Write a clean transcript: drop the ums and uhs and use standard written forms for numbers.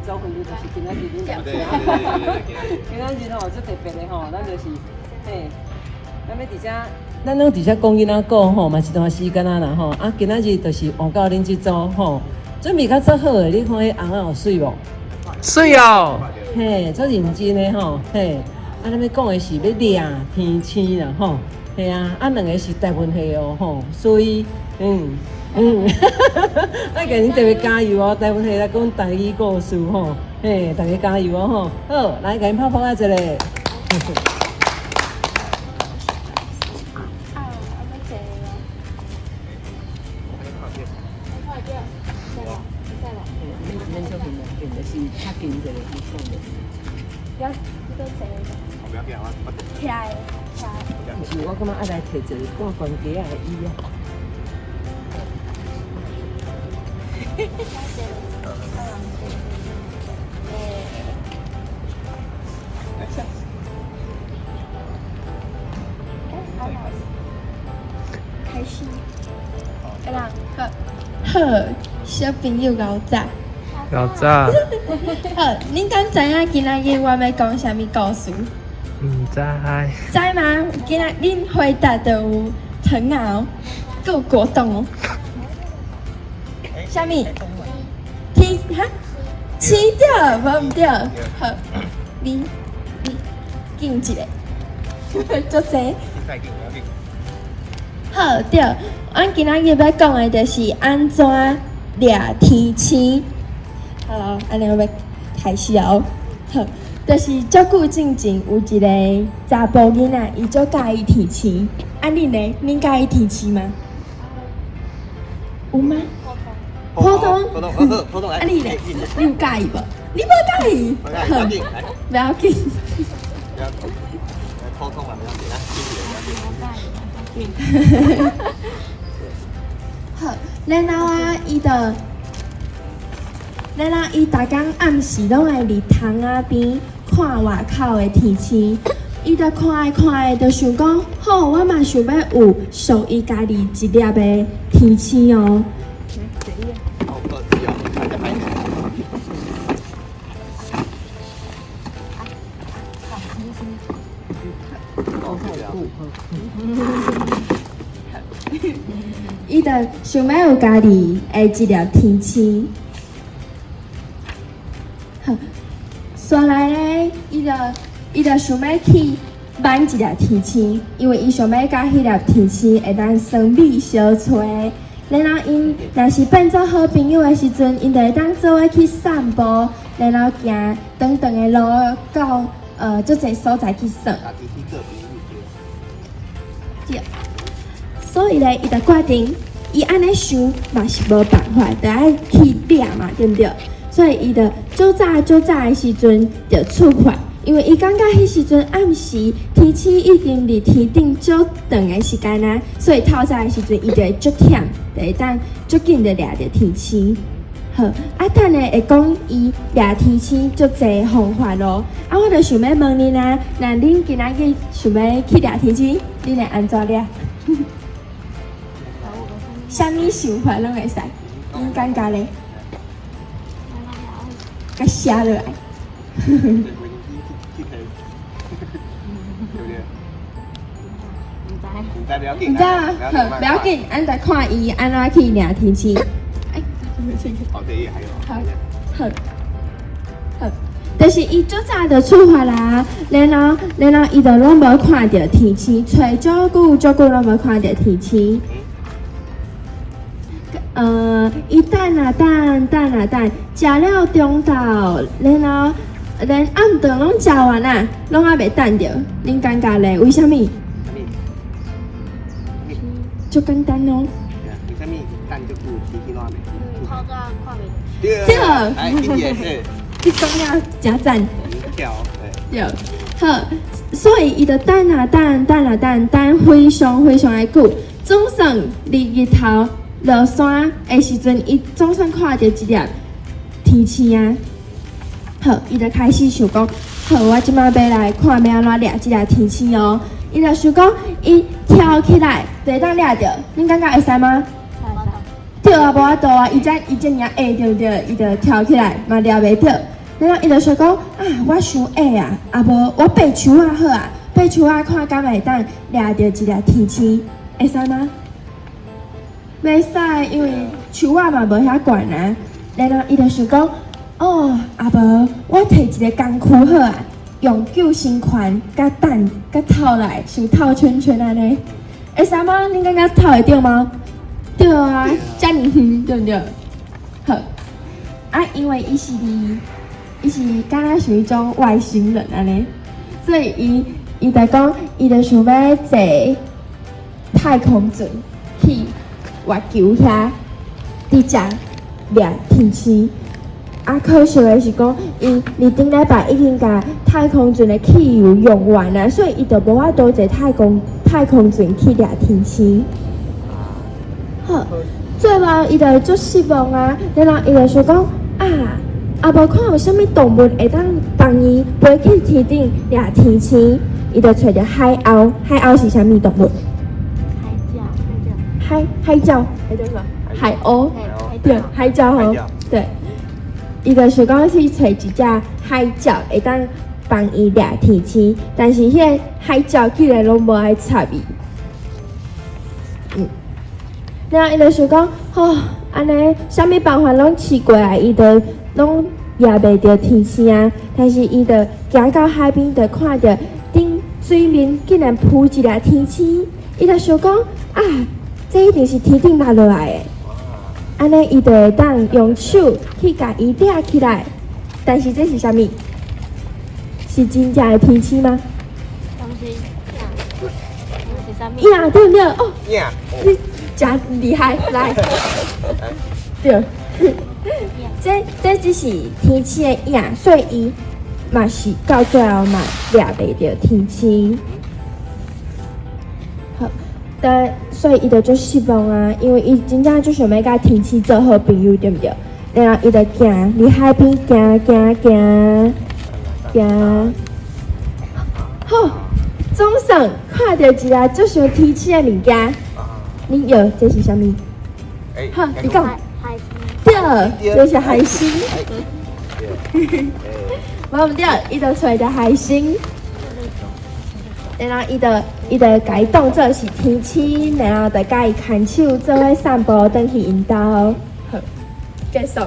組朋友就是今仔日恁兩對位。對。今仔日吼，足特別的吼，咱就是嘿，咱欲佇遮，咱攏佇遮講囡仔故吼，嘛一段時間啊啦吼。啊，今仔日就是換到恁這組吼，準備較足好的，你看彼尪仔有媠無？媠哦！嘿，足認真的吼，嘿。啊，咱欲講的是欲掠天星啦吼，嘿啊，啊兩个是台文系哦吼，所以愛共恁特別加油哦，台文系來講台語故事吼，嘿，大家加油哦吼，好，來共𪜶拍拍仔一下。啊，我欲坐哦。看著，會無？會使無？免免做緊張，就是較近一下，你講的。不要，你都坐。不要緊，我徛的，徛的。毋是，我感覺愛來提一个掛懸機仔的椅啊。徛坐。欸。欸，好。開始。欸人，好。好，小朋友𠢕早。𠢕早。好，恁敢知影今仔日我欲講啥物故事？毋知。知嗎？今仔恁回答就有糖仔哦，閣有果凍哦。啥物？天哈？星對，無毋對。好，你敬一个，足濟。好，對，阮今仔日欲講的就是按怎掠天星。好囉，按呢我欲開始哦。好，就是足久進前有一个查埔囡仔，伊足佮意天星。啊，恁呢？恁佮意天星嗎？有嗎？普通。普通，好，普通。啊，你呢？你有佮意無？你無佮意？好，不要緊。不要緊，普通嘛，不要緊啊，不要緊。好，然後啊，伊就，然後伊逐工暗時攏會佇窗仔邊看外口的天星。伊就看的看的，就想講，好，我嘛想欲有屬於家己一粒的天星哦。好，大家拍。伊就想欲有家己的一粒天星。好，煞來咧，伊就想欲去挽一粒天星，因為伊想欲佮彼粒天星會當相美相揣。然後𪜶若是變做好朋友的時陣，𪜶就會當做伙去散步，然後行長長的路到足濟所在去耍。對，所以咧，伊就決定，伊按呢想嘛是無辦法，就愛去掠嘛，對毋對？所以伊就足早足早的時陣就出發，因為伊感覺彼時陣暗時天星已經佇天頂足長的時間啊，所以透早的時陣伊就會足忝，就會當足緊就掠著天星。好，啊，等下會講伊掠天星足濟方法咯。啊，我就想欲問恁啊，若恁今仔日想欲去掠天星，恁會按怎掠？啥物想法攏會使？恁感覺咧？共寫落來。對不對？毋知。毋知不要緊。毋知啊，好，不要緊，咱就看伊按怎去掠天星。哎，哦，這頁還有。好，好，好，就是伊足早就出發啦，然後伊就攏無看著天星，揣足久足久攏無看著天星。伊等啊等，等啊等，食了中晝，然後連暗頓攏食完啊，攏猶未等著。恁感覺咧？為啥物？足簡單哦。為啥物等足久，天星攏猶未？透早看袂著。對。對。來，緊個，你講了誠讚。對。好，所以伊就等啊等，等啊等，等非常非常的久，總算佇日頭落山的時陣，伊總算看著一粒天星啊。好，伊就開始想講，好，我這擺欲來看欲按怎掠這粒天星哦。伊就想講，伊跳起來就會當掠著，恁感覺會使嗎？對啊，無法度啊，伊遮爾矮，對毋對？伊就跳起來嘛掠袂著。然後伊就想講啊，我傷矮啊，啊無我爬樹仔好啊，爬樹仔看敢會當掠著一粒天星，會使嗎？袂使，因為樹仔嘛無遐懸啊。然後伊就想講，哦，啊無我提一个工具好啊，用救生圈共彈共套來，像套圈圈按呢，會使嗎？恁感覺套會著嗎？對啊，遮爾遠對毋對？好，啊，因為伊是佇，伊是敢若像彼種外星人按呢，所以伊伊就講，伊就想欲坐太空船去月球遐，佇遮掠天星。啊，可惜的是講，伊佇頂禮拜已經共太空船的汽油用完啊，所以伊就無法度坐太空船去掠天星。好，最後伊就足失望啊，然後伊就想講啊，啊無看有啥物動物會當幫伊飛去天頂掠天星，伊就揣著海鷗，海鷗是啥物動物？海鳥，海海鳥，海叫什麼？海鷗，對，海鳥吼，對。伊就想講去揣一隻海鳥會當幫伊掠天星，但是彼个海鳥竟然攏無愛插伊。然後伊就想講，吼，按呢，啥物辦法攏試過來，伊都攏掠袂著天星啊。但是伊就行到海邊，就看著頂水面竟然浮一粒天星，伊就想講，啊，這一定是天頂落落來的。按呢，伊就會當用手去共伊掠起來。但是這是啥物？是真正的天星嗎？東西，是啥物？影，對毋對？哦，影，你誠厲害，來，對，這只是天星的影，所以伊嘛是到最後嘛掠袂著天星。好，但所以伊就足失望啊，因為伊真正足想欲共天星做好朋友，對毋對？然後伊就行佇海邊行行行行，好，總算看著一粒足像天星的物件。你搖，這是啥物？好，你講。海星。對，這是海星。無毋對，伊就揣著海星。然後伊就共伊當做是天星，然後就共伊牽手做伙散步，轉去𪜶兜。好，結束。